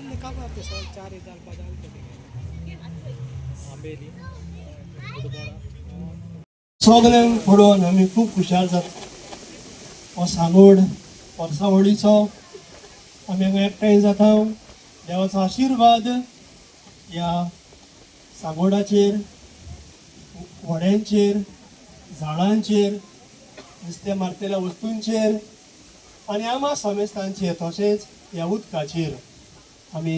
जाल्ले काबार ते सगळे चार एक घालपा जाले ते. आंबेली, कुडबोणा. सगळ्यांक पळोवन आमी खूब खुशाल जाता. हो सांगोड वर्सावळीचो आमी हांगा एकठांय जाता. देवाचो आशिर्वाद ह्या सांगोडाचेर, व्हड्यांचेर, झाडांचेर, नुस्तें मारतल्या वस्तूंचेर आनी आमा समेस्तांचेर, तशेंच ह्या उदकाचेर. आमी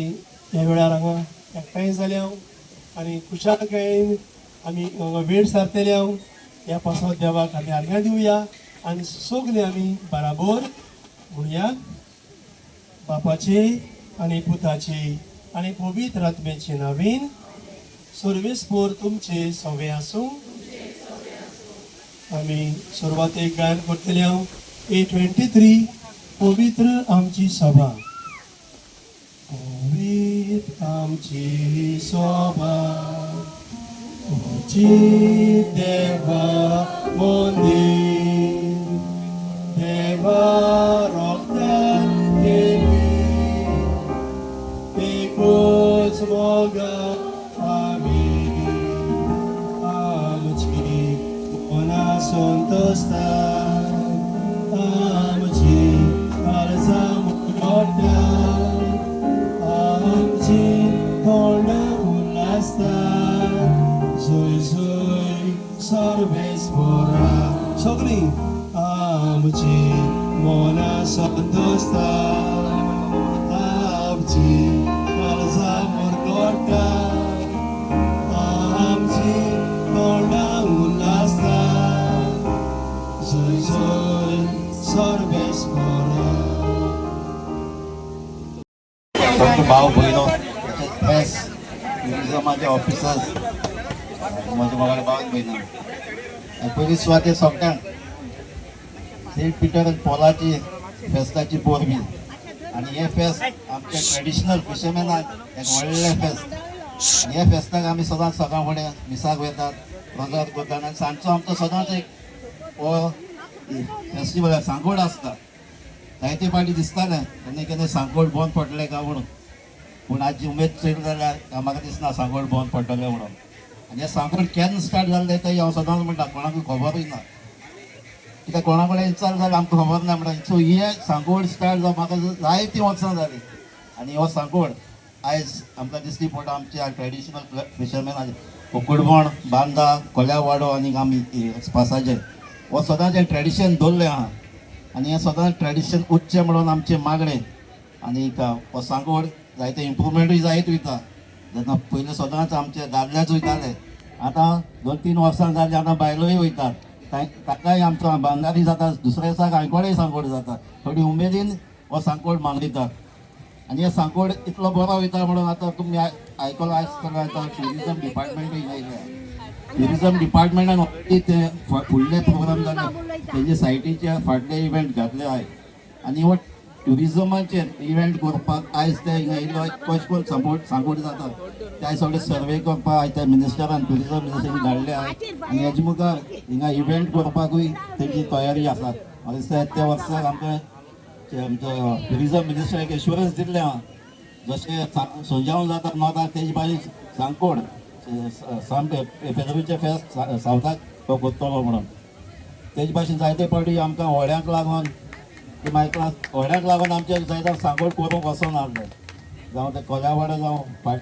ह्या वेळार हांगा एकठांय जाल्या आनी खुशालकायेन आमी हांगा वेळ सारतले. ह्या पासत देवाक आमी आर्गां दिवया आनी सगळे आमी बराबर म्हणया, बापाचे आनी पुताचे आनी पवित्र आत्म्याचे नांवान. सर्वेस्पर तुमचे सगळे आसूं. आमी सुरवातेक गायन करतले हांव ए 23, पवित्र आमची सभा. पवित्र आमची सभा, तुजी देवा मंदीर, देवा रोगतान केली, एकूच मोगा आमी, आमची मना संतोषता, आमची काळजां मुरगट्टा, आमची तोंडां उल्हासता, जय जय सर्वेस्परा. सगळीं, आमची मना संतोषता, आमची काळजां मुरगट्टा, आमची तोंडां उल्हासता, जय जय सर्वेस्परा. सगळे भाव भयणो, तशेंच प्रेस, ट्युरिजमाचे ऑफिसर्स, म्हज्या मोगाळ भाव भयणां, आनी पयली सुवातेर सगळ्यांक सेंट पिटर आनी पोलाची फेस्ताची परबी. आनी हें फेस्त आमच्या ट्रेडिशनल फिशरमॅनाक एक व्हडलें फेस्त. आनी ह्या फेस्ताक आमी सदांच सकाळ फुडें मिसाक वतात, रोजार करतात आनी सांजचो आमचो सदांच एक हो फेस्टिवल सांगोड आसता. जायते फावटी दिसतालें केन्ना केन्ना सांगोड बंद पडलें काय म्हणून, पूण आजची उमेद चड जाल्यार म्हाका दिसना सांगोड बंद पडटलें म्हणून. आनी हें सांगोड केन्ना स्टार्ट जाल्लें तें हांव सदांच म्हणटा, कोणाकूय खबरूय ना. कित्याक कोणा कडेन विचार जाल्यार आमकां खबर ना म्हणटा. सो हें सांगोड स्टार्ट जावन म्हाका जायतीं वर्सां जालीं आनी हो सांगोड आयज आमकां दिसली पडटा आमच्या ट्रेडिशनल फिशरमॅनाचे कुकडबोण, बांदा, कोल्यावाडो आनी आमी पासाचे हो सदांच ट्रेडिशन दवरलें आहा आनी हें सदांच ट्रेडिशन उच्चें म्हणून आमचें मागणें. आनी हो सांगोड जायते इम्प्रुवमेंटूय जायत वयता. जेन्ना पयलीं सदांच आमचे दादलेच वयताले, आतां 2-3 वर्सां जालीं, आतां बायलोय वयतात. तांकांय आमचो बांदारी जाता. दुसऱ्या दिसाक आयकोडेय सांगोड जाता. थोडी उमेदीन हो सांगोड मनयतात आनी हे सांगोड इतलो बरो वयता म्हणून आतां तुमी आयकलो आसतलो, आतां ट्युरिजम डिपार्टमेंटूय येयलें. ट्युरिजम डिपार्टमेंटान ऑलरेडी ते फुडले प्रोग्राम जाले, तेंचे सायटीचे फाटले इव्हेंट घातले आहाय आनी हो ट्युरिजमाचेर इव्हेंट करपाक आयज ते हिंगा येयलो. कशें करून सपोर्ट सांगोड जाता ते आयज सगळे सर्वे करपाक आयज त्या मिनिस्टरान, ट्युरिजम मिनिस्टरान धाडले आहाय आनी हेजे मुखार हिंगा इव्हेंट करपाकूय तेंची तयारी आसा. म्हाका दिसता त्या वर्साक आमकां ते आमचो ट्युरिजम मिनिस्टर एक एश्युरन्स दिल्लें आहा, जशें सोंजाव जाता नॉर्थाक, तेजे भाशेन सांकोड साम पेद्रूचें फेस्त सावथाक तो करतलो म्हणून. तेजे भाशेन जायते फावटी आमकां व्हड्यांक लागून, ती मायकलां, व्हड्यांक लागून आमचे जायते सांगोड करूंक वचोन आहले. जावं ते कोल्यावाडो जावं, फाट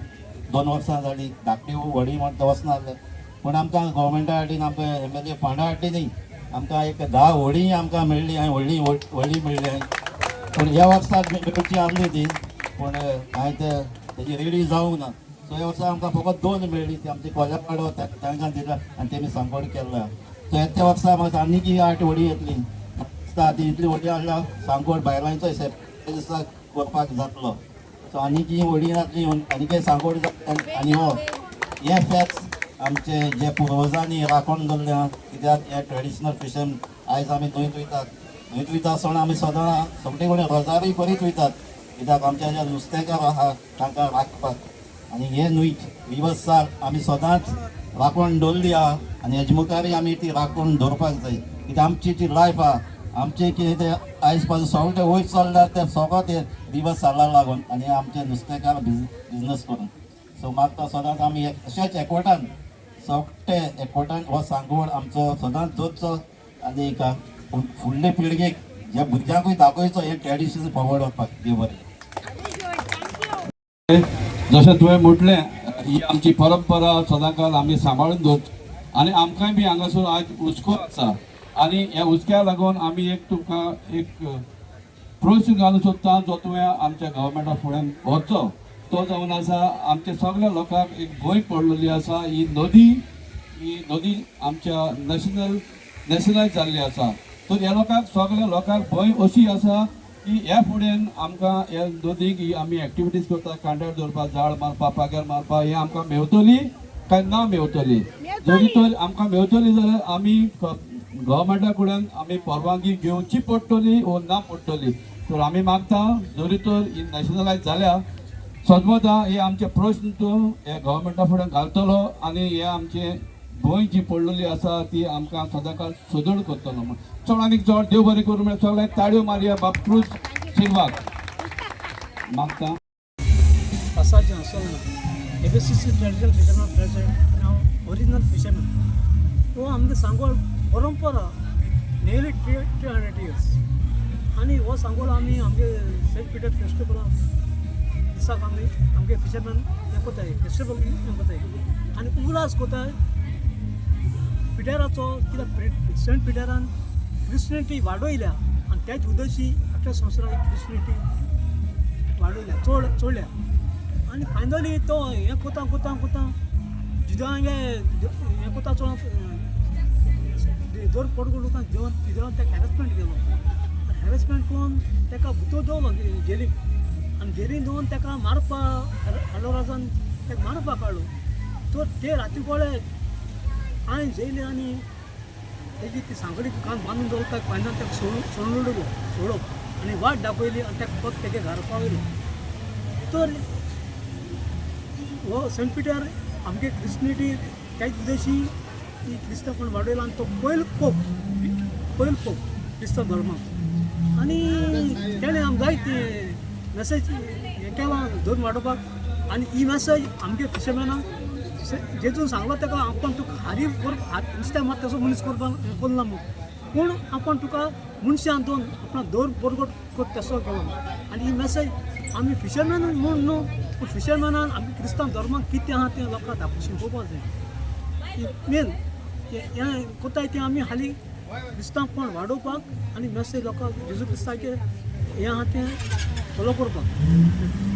2 वर्सां जालीं धाकटी व्हडी म्हण ते वचना आहले, पूण आमकां गोवोरमेंटा हाडली, आमकां एमएलए फंडा हाडली न्ही, आमकां एक 10 व्हडीं आमकां मेळ्ळी आनी व्हडली व्हडली मेळ्ळी. पूण ह्या वर्साक मेळची आहली ती, पूण कांय ते तेजी रेडी जावंक ना. सो ह्या वर्सा आमकां फकत दोन मेळ्ळी, ती आमची कोल्यावाडो तांकां दिला आनी तेमी सांगोड केल्लो. सो येत्या वर्सा म्हाका आनीक आठ व्हडी येतली दिसता. ती इतली व्हडी हाडल्या, सांगोड बायलांचो दिसा करपाक जातलो. सो आनीक ही व्हडी जातली, आनीक सांगोड जातली आनी हो हें फेस्त आमचे जे पुर्वजांनी राखून दवरलें आहा. कित्याक हें ट्रेडिशनल फिशन आयज आमी न्हंयत वयतात. न्हंयत वयता आसतना आमी सदां सगळे कडेन रोजारूय करीत वयतात, कित्याक आमच्या जे नुस्तेकार आहा तांकां राखपाक. आनी हे न्हंय रिवर्सार आमी सदांच राखून दवरली आहा आनी हेजे मुखारय आमी ती राखून दवरपाक जाय, कित्याक आमची ती लायफ आहा. आमचे कितें ते आयज पासून सगळे वयर चल्ला ते सगळो ते रिवर साला लागून आनी आमचे नुस्तेकार बिजनस करून. सो मागता सदांच आमी अशेंच एकवटान सगळे एकवटान हो सांगोड आमचो सदांच दवरचो आनी फुडले पिळगेक ज्या भुरग्यांकूय दाखयचो हे ट्रेडिशन फॉरवर्ड वचपाक. देव बरें. जशें तुवें म्हटलें, ही आमची परंपरा सदांकाल आमी सांबाळून दवरची आनी आमकांय बी हांगासर आज हुस्को आसा आनी ह्या हुस्क्या लागून आमी एक तुमकां एक प्रश्न घालूंक सोदता, जो तुवें आमच्या गव्हर्मेंटा फुड्यान व्हरचो. तो जावन आसा, आमच्या सगळ्या लोकांक एक भंय पडलेली आसा, ही नदी आमच्या नॅशनलायज जाल्ली आसा. तर ह्या लोकांक, सगळ्या लोकांक भंय अशी आसा की ह्या फुडें आमकां ह्या नदीक ही आमी एक्टिविटीज करता, कांड्यार दवरपाक, जाळ मारपाक, पाग्यार मारपाक, हे आमकां मेवतली काय ना मेवतली? जरी तर आमकां मेवतली जाल्यार आमी गव्हर्मेंटा कडेन आमी परवानगी घेवची पडटली वो ना पडटली? तर आमी मागता, जरी तर ही नॅशनलायज जाल्या सदमता, हे आमचे प्रश्न तूं हे गव्हर्मेंटा फुडें घालतलो आनी हे आमचे भंय जी पडलेली आसा ती आमकां सदांकाळ सदळ करतलो म्हण. चड आनीक चड देव बरें करूं म्हळ्यार सगळ्यांक ताळयो मारया बाब क्रूज सिल्वाक मागता. Passagem Solana. ABCC traditional fisherman president आनी हांव ओरिजिनल फिशरमॅन. हो आमगे सांगोळ परंपरा नियरली 300 इयर्स आनी हो सांगोळ आमी आमगे सेंट पिटर फेस्टिवला दिसाक आमी आमगे फिशरमॅन हें कोताय, फेस्टिवल हें कोताय आनी उगडास कोताय पिटराचो, कित्याक सेंट पिटरान क्रिस्टनिटी वाडयल्या आनी त्याच उद्देशी आख्या संवसाराक क्रिस्टनिटी वाडयल्या, चड चडल्या. आनी फायनली तो हें कोता कोता कोता जिदांगे हें कोता चोड दोर पडगो उरता जेवन जिदान ताका हॅरसमेंट केलो. हॅरसमेंट करून ताका भितर दवरलो जेलीक आनी जेलीन दवरून ताका मारपा हाडलो, राजान ताका मारपा काडलो. तर ते राती कोळे हांवें जेयले आनी तेजी ती सांगली कान बांदून दवरता पांयना ताका सोडून सोडून उडयलो, सोडप आनी वाट दाखयली आनी ताका परत तेगे घरा पावयलो. तर हो सेंट पिटर आमगे क्रिस्टनिटी त्याच उद्देशी ती क्रिस्तांवपण वाडयलो आनी तो पयलो पोप, पयलो पोप क्रिस्तांव धर्माक आनी तेणें आमकां जायते मेसेज हें केलां धर्म वाडोवपाक. आनी ही मेसेज आमगे फिशरमॅनाक जेजून सांगलो ताका, आपूण तुका हारी कर नुस्तें मात तसो मनीस करपाक हें करना म्हूण, पूण आपूण तुका मनशान दोन आपणा दर बरगट कर तसो केलो. आनी ही मेसेज आमी फिशरमॅन म्हूण न्हू, पूण फिशरमॅनान आमी क्रिस्तांव धर्माक कितें आहा तें लोकांक दाखोवंक शिकोवपाक जाय. मेन हें कोताय तें आमी हालीं क्रिस्तांवपण वाडोवपाक आनी मेसेज लोकांक जेजू क्रिस्ताचें हें आहा तें फॉलो करपाक.